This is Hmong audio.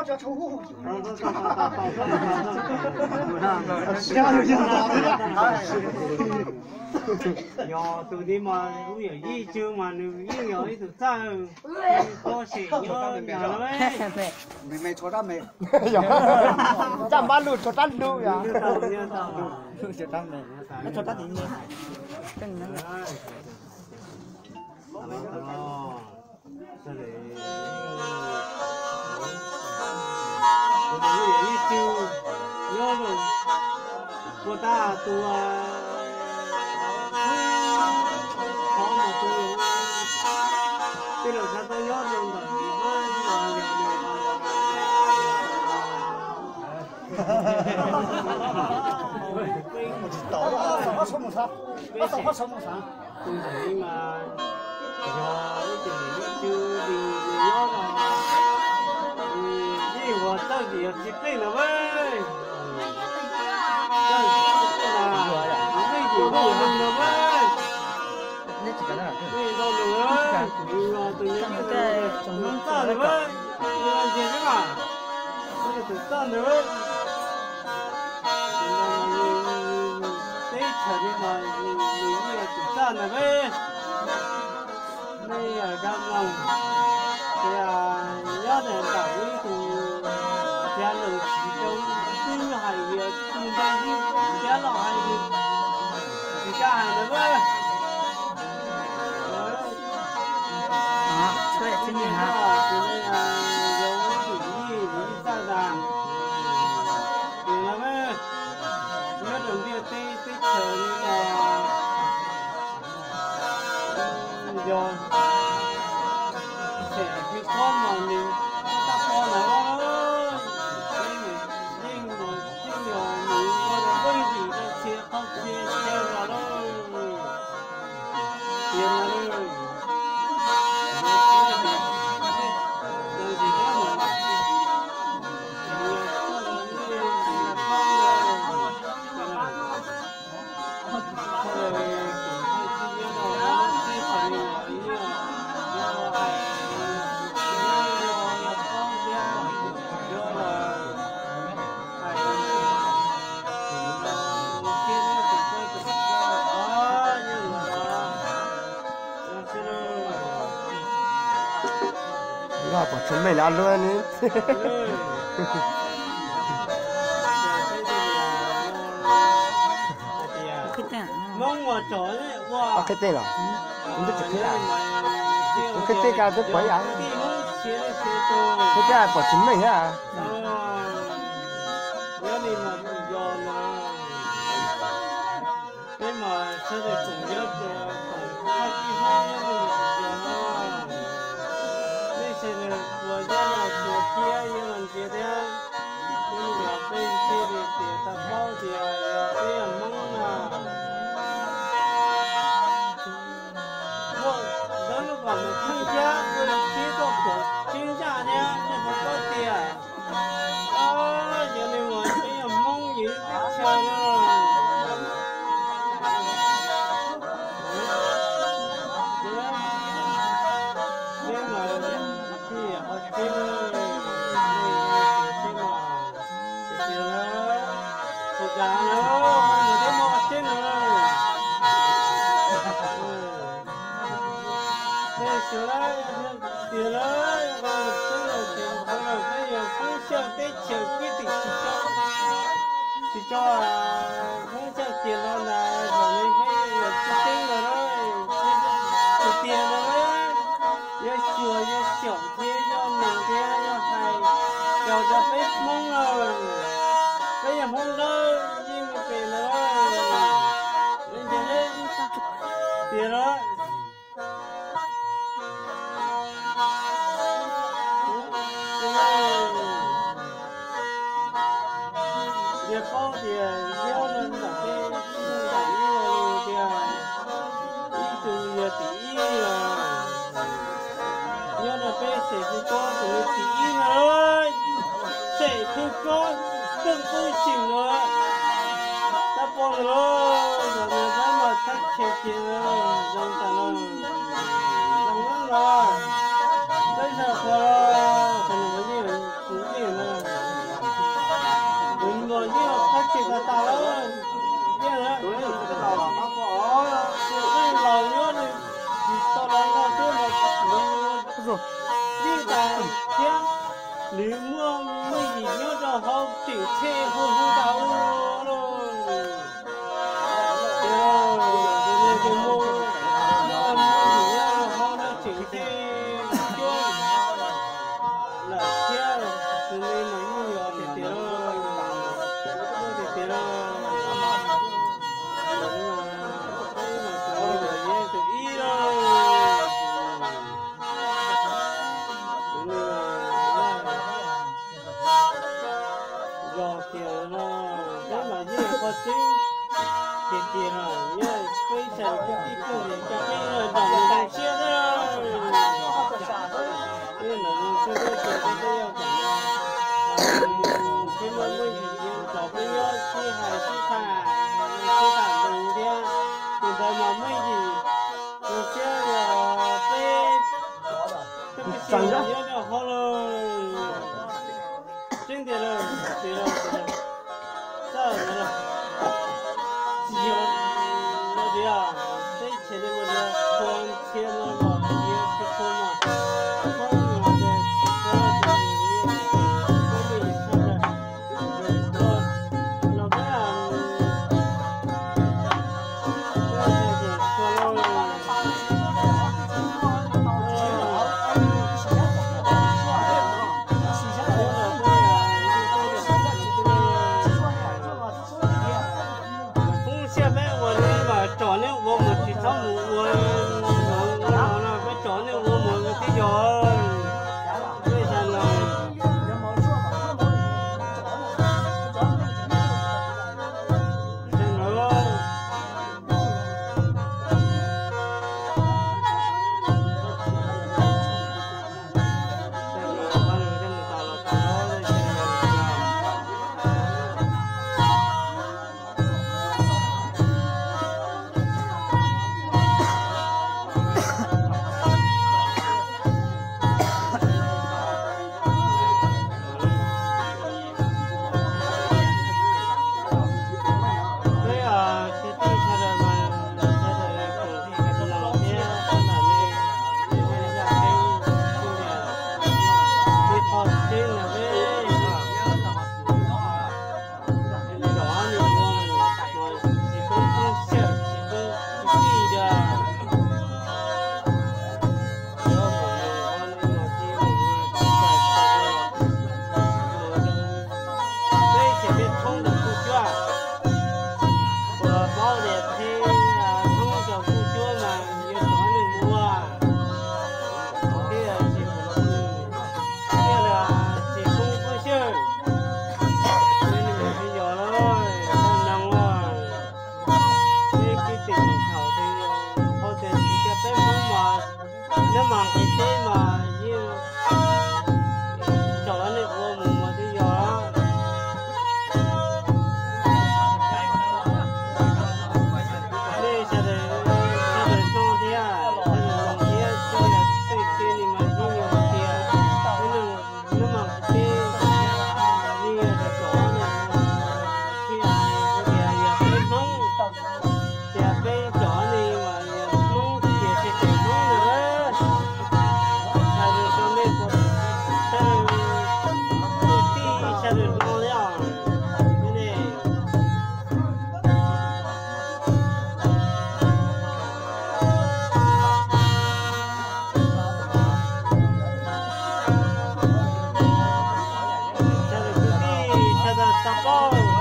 Yog tus ni mas ub yawm yij tsw mas nws yeej yog ib tug txawj, txawj sim nyob na. Caj npab lug tshuav rab lug yom. Ua tab tus, qhov mas tus, tej laus xav tau nyob rau ntawm tus ntawm li mas yog ib tug ib tug li nyob no, yeej ua txawj yog txiv plig no mas, txawj txiv plig na, yeej yim npaum nws no mas, yeej npaum nws, nws yog tus yog tus txawj nws mas, nws yog ntxiag xwb mas, nws yog tus txawj nws. Teb chaws li mas nws yeej yog tus txawj ntawd peb. Nej yog kab mloog, ces nyob ntawm ntawm ib tug, thiab lus tsis zoo, twb hais tias tus ntawd yog thiab los hais tias tsis kaj hais ntawd peb. Tus ne yog ib tug yij, yij txawj ntag. Ces no peb nyob rau ntiaj teb teb chaws li no, yog xyov twg txhob mas nws tab tom ntawd, yeej, yeej yog nws ua rau leej yim rau txhia qhov txhia chaw los lawm. Tias no, Pom tsis meej li ob lub ne. Ob qhib teg los? Ub, tsis qhib, ub, qhib teg koj twb pom ib yam. Qhib teg pom tsis meej thiab. Peb mas sawv daws tseem nyob rau thaum thaj kib Hmoob nyob rau yus tsis yog no, nej sawv daws tsuas nyob no tsuas thiab nyob no ntsia thiab, nyob no peb thiaj li tias tau paub tias yog peb yog Hmoob na. Muaj ntawv lub kom mus theej thiab ua li tib toj tuam tib ntsaj thiab nej puas paub tias, yog li mas peb yog Hmoob yus teb chaws no. Peb mas thiaj yog qhov tseeb, tseeb mas, tsis tas na, mus thiab muaj qhov tseeb no. Peb sawv daws tias lawm, peb yog Hmoob xyaw teb chaws kwv tij tsis tso, tsis tso Hmoob xyaw tias los ntawd, zaum no peb yog tsis tseeb no, peb tsis tiag no, yuav xyuas yuav xyaum thiab yuav nug thiab yuav hais rau cov peb Hmoob no, peb yog Hmoob dawb yeej mus pem no, tias lawm. Yog paub tias nyob rau ntawm peb tsis hais ib lo lus tias ib tug yog tim ib los, nyob rau peb Xeem Phoo Kob tus tim ib no, Xeem Phoo Kob Tooj Pub Xyeem no, tab pom ntawd los, zaum no peb mas thaj chaw ces zoo tas los, zoo lawm los, peb zaum qhov los, qhov no mas yeej, yeej Hu hu tas ub lauj. Ces tus niag tus muam, tus niag tus muam nyob hauv no tseem cuab lawm thiab, tus me mas yeej yog tiag tiag lauj, tiag tiag lauj. Tus me mas tus ib lauj. Tus me mas yog tiag no, peb mas yeej yog qhov tseeb tiag tiag no, nyob peb sawv daws kwv tij phooj ywg cov peb los nrog nws zoo siab xwb. Peb los zoo siab thiab ces peb twb yog kom sib muaj muaj yim, kom peb nyob sib hais sib tham, sib tham lus thiab, tus ntawd mas muaj yim zoo siab yog peb, peb sib nyob rau hauv lawm. Tseeb tiag lawm, tiag lawm, tiag lawm. Txawj lawm. Tsis yog no tiag, teb chaws li ua qhua thiab no los tias tsis qhua mas, qhua no tias tsis qhua tus li, qhua li tshaj lawm. Los peb Peb ua li mas tsom nej ua mus, tsis txhob mus ua no, peb tsom nej ua mus twb yog. Peb xav no, xav no. Peb kwv tij sawv daws mas sawv daws koom tus los thiab sawv daws li, li zaj tseeb, li qhov tseeb no peb cov nws ua mus no tsis poob poob xyawm tsis poob tij tiag. Peb ces peb thoob rau kuj cuab, kuv paub tias peb thoob rau kuj cuab mas yuav tsum ua neeg ua, thiab tsis, thiaj li tsis poob poob xyawm. Peb nws tsis yog lawm, thaj neeg ua, peb kwv tij thaum twg yog hauv tias tsis tias peb Hmoob mas, nyob mas nqis teb mas yeej tsom nej ua mus mas twb yog. Nej sawv daws, sawv daws no thiab, sawv daws no thiab, tej txij tej txij li mas yeej yog tias, nyob mas nqis teb, yeej yog tias tsom nej ua, thiaj tias yog peb Hmoob, tias peb cov ni mas yog Hmoob tias tsis tseem Hmoob na. Hais lus rau nej puas, sawv daws, kwv tij sawv daws no thiab, ne. Sawv daws kwv tij sawv daws tau paub,